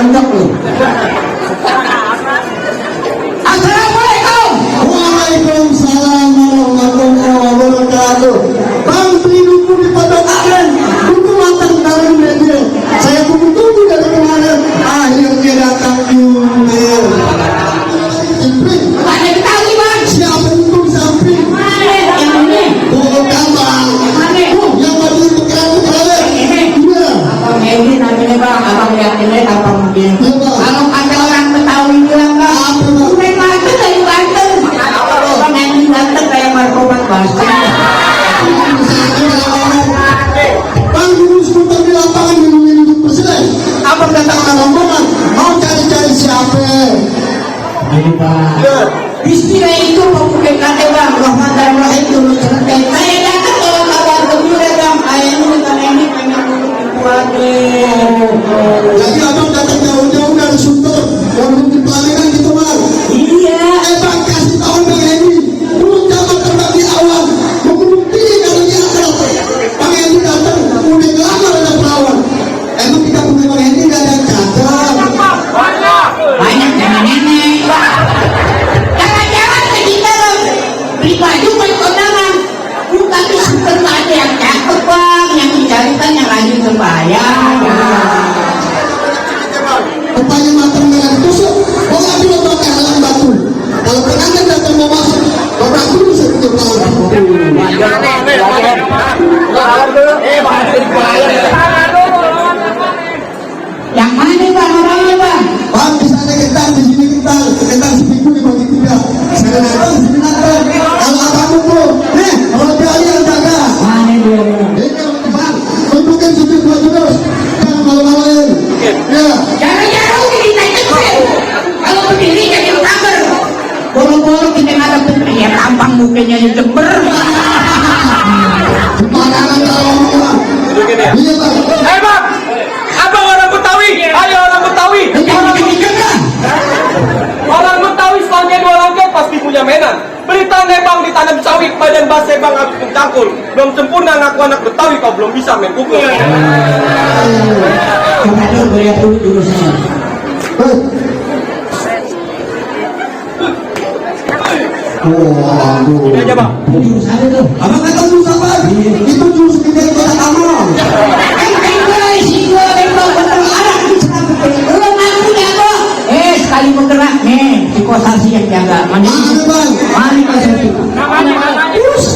Onyok lu. Assalamualaikum. Waalaikumsalam warahmatullahi wabarakatuh. Bang beli buku di Pondok Aren, buku matang dari media. Saya tunggu-tunggu dari kemarin, akhirnya datang juga. Ada kali bang. Siapa itu samping? Yang ini. Bukan bang. Yang baju itu keren. Iya. Abang ini namanya bang. Abang lihat ini abang mungkin. Kalau ada orang Betawi bilang bang, udah macet dari Banten. Bang yang di Banten kayak markobat bahasa. Bang dulu sebentar di lapangan minum presiden. Abang datang ke rombongan, mau cari-cari siapa? Ini Pak. Bismillah itu pembukaan kata bang, Rahman dan Rahim dulu selesai. Saya datang kalau kabar gembira bang, ayah ini karena ini pengen buat. Jadi abang datang jauh-jauh dari Sunter, mau di Palembang gitu bang. Iya. Bang kasih tahu bang ini, dulu zaman terbang di awal, membukti kalau dia akrab. Bang ini datang, udah lama ada perawan. Emang kita punya bang ini nggak ada cadar. Banyak nenek-nenek. Jangan-jangan kita beli baju buat kondangan. Bukan tuh super ada yang cakep bang, yang dicarikan yang rajin sembahyang. Rupanya matang dengan tusuk, mau ambil pakai halang batu. Kalau pengantin datang mau masuk, babak dulu saya tutup lawan. Yang mana bang orangnya bang? Bang di sana kentang, di sini kentang, kentang sepiku di bagi tiga. Saya nonton, sini nonton. Kalau abang itu, kalau dia yang jaga. Mana dia? Ini bang, tunjukkan sudut dua jurus. Jangan malu-maluin. Ya. Jangan-jangan kita kecil. Kalau berdiri jadi kamar. Boro-boro kita ngadap ya tampang mukanya yang jember. Sembarangan kalau ngomong. Iya bang. Bang, abang orang Betawi, ayo orang Betawi. Orang Betawi selangnya dua langkah pasti punya mainan. Berita bang ditanam sawit, badan basah bang habis mencangkul. Belum sempurna ngaku anak Betawi kau belum bisa main pukul. Komandan bayar dulu jurusnya. Ini aja bang. Jurus apa tuh? Abang kata jurus apa? Itu jurus kita kotak amal. Sekali bergerak nih, si kosasi yang jaga. Mana bang? Mana kosasi? Terus.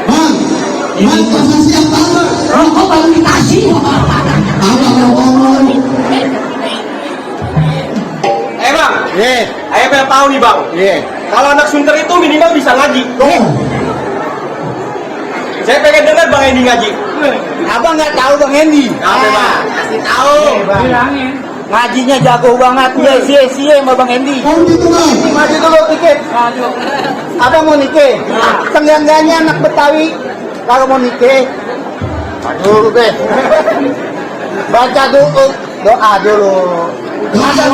Bang, mana kosasi yang tahu? Rokok baru dikasih. Abang ngomong. Bang, ayo pengen tahu nih bang. Kalau anak Sunter itu minimal bisa ngaji. Saya pengen dengar bang Endi ngaji. Abang nggak tahu bang Endi. Apa bang? Kasih tahu. Bilangin. Ngajinya jago banget, dia sia-sia sama bang Endi. Oh gitu bang. Maju dulu dikit. Abang mau nikah. Seenggaknya anak Betawi kalau mau nikah, dulu deh. Baca dulu doa dulu. Ada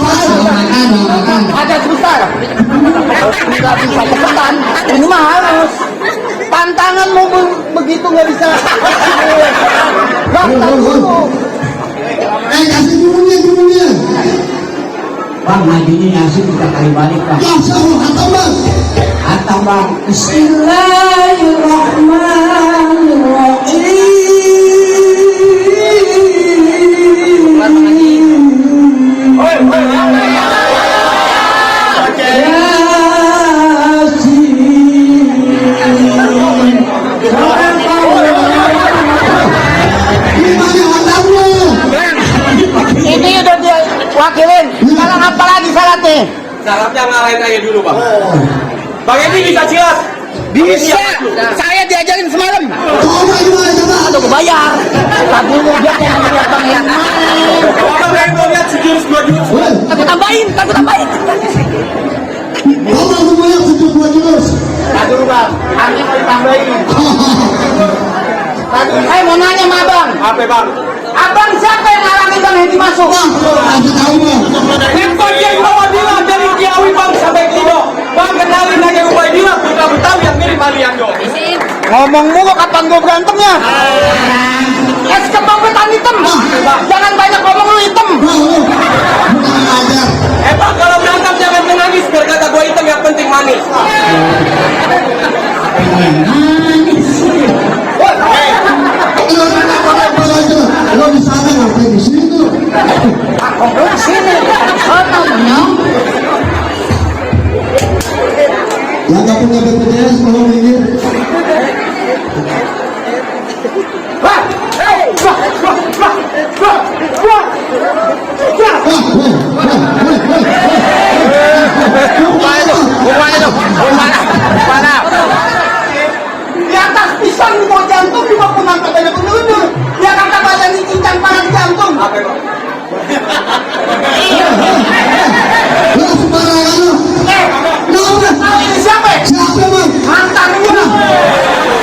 susah. Nggak bisa cepetan. Ini mah harus. Tantangan mau begitu nggak bisa. Baca dulu. Kasih dulunya. Bang, ngajinya asik kita kali balik bang. Masya Allah, atau bang? Atau bang. Ini udah diwakilin. Sekarang apa lagi syaratnya? Syaratnya ngalahin aja dulu bang. Bang Endi bisa cilas? Bisa. Saya diajarin semalam. Coba gimana coba? Aduh kebayar. Lagu dia kayak ngeliat bang yang Abang pengen mau lihat sejurus dua jurus. Aku tambahin. Kau mau banyak sejurus dua jurus. Aduh bang, hanya mau ditambahin. Saya mau nanya sama abang. Apa bang? Abang siapa yang ngalangin bang Endi masuk? Kasih tahu bang. Yang Ubaidillah dari Ciawi bang sampai Klido. Bang kenalin aja Ubaidillah putra Betawi yang mirip Aliando. Ngomong mulu kapan gue berantemnya? Es kepembetan hitam. Jangan banyak ngomong lu hitam. Bukan ajar. Pak, kalau berantem jangan menangis, biar kata gue hitam yang penting manis. Lo di sana ngapain di sini tuh? Aku di sini. Sana menyong. Yang nggak punya BPJS mau minggir. Di atas pisang di bawah jantung di bawah penangkap banyak penunjuk. Dia kata badan di cincang parah di jantung. Lo sembarangan lo. Tahu ini siapa? Siapa bang? Mantan gua.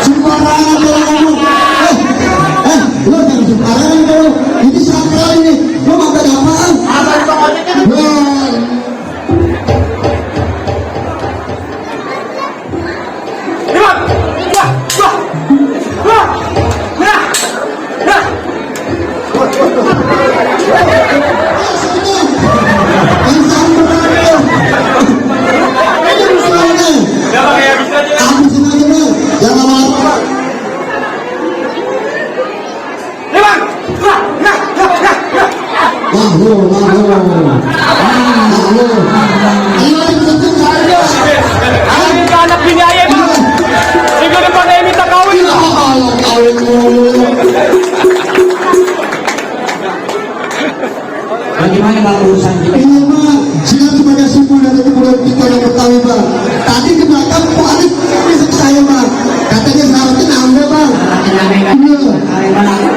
Sembarangan lo ngomong. Lo jangan sembarangan lo. Ini siapa ini? Lo mau ada apaan? Apa itu ojeknya? Anak bini ayah, Bang. Minggu depan ayah minta kawin. Bagaimana bang urusan kita? Iya bang, saya sebagai simpul dari kemudian kita yang Betawi bang. Tadi di belakang Pak Adik besok saya bang. Katanya seharusnya nambah bang. Iya.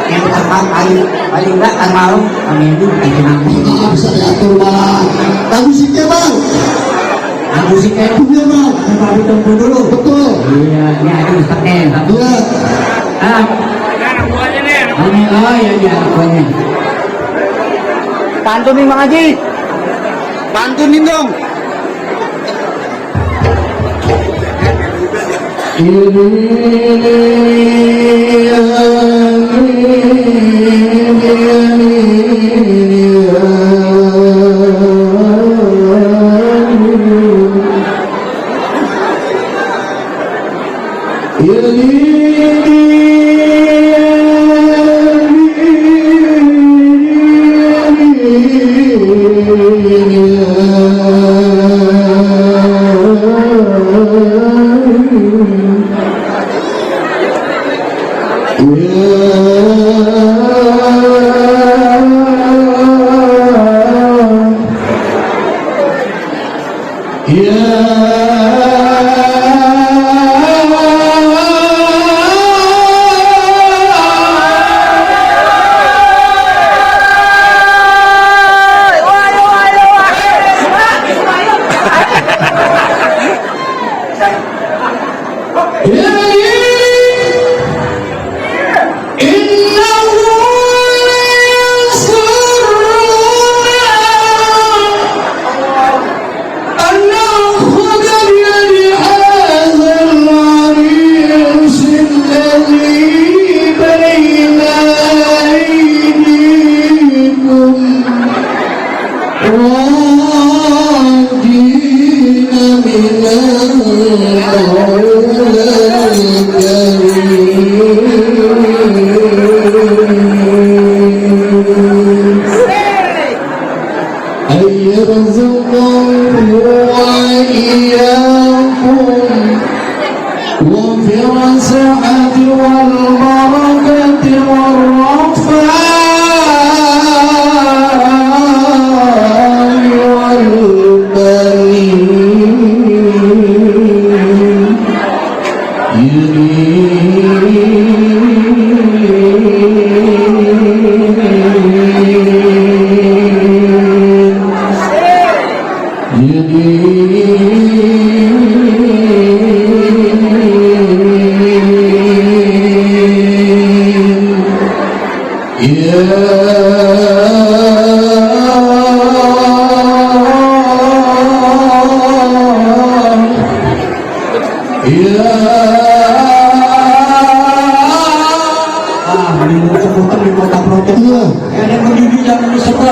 Yang tepat paling enggak kan malam kami itu tenang. Nggak bisa diatur bang. Tahu musiknya bang? Musiknya Iya bang. tapi tunggu dulu. Betul. Iya, ini ada ustaznya. Iya. Oh ya dia akuannya. Pantunin Bang Haji. Pantunin dong. وفي السعة والبركة والرفاء والبنين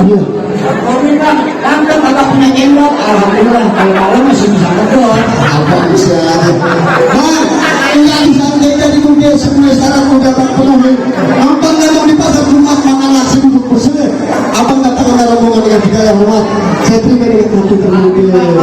Iya. Kopi bang, langsung agak punya tembok. Alhamdulillah, kalau malam masih bisa ngedor. Abang bisa. Bang, tinggal di santai jadi mungkin semua syarat udah tak penuhi. Nonton nonton di pasar rumah makan nasi duduk bersih. Abang datang ke rombongan dengan tiga yang hormat. Saya terima dengan hati terbuka.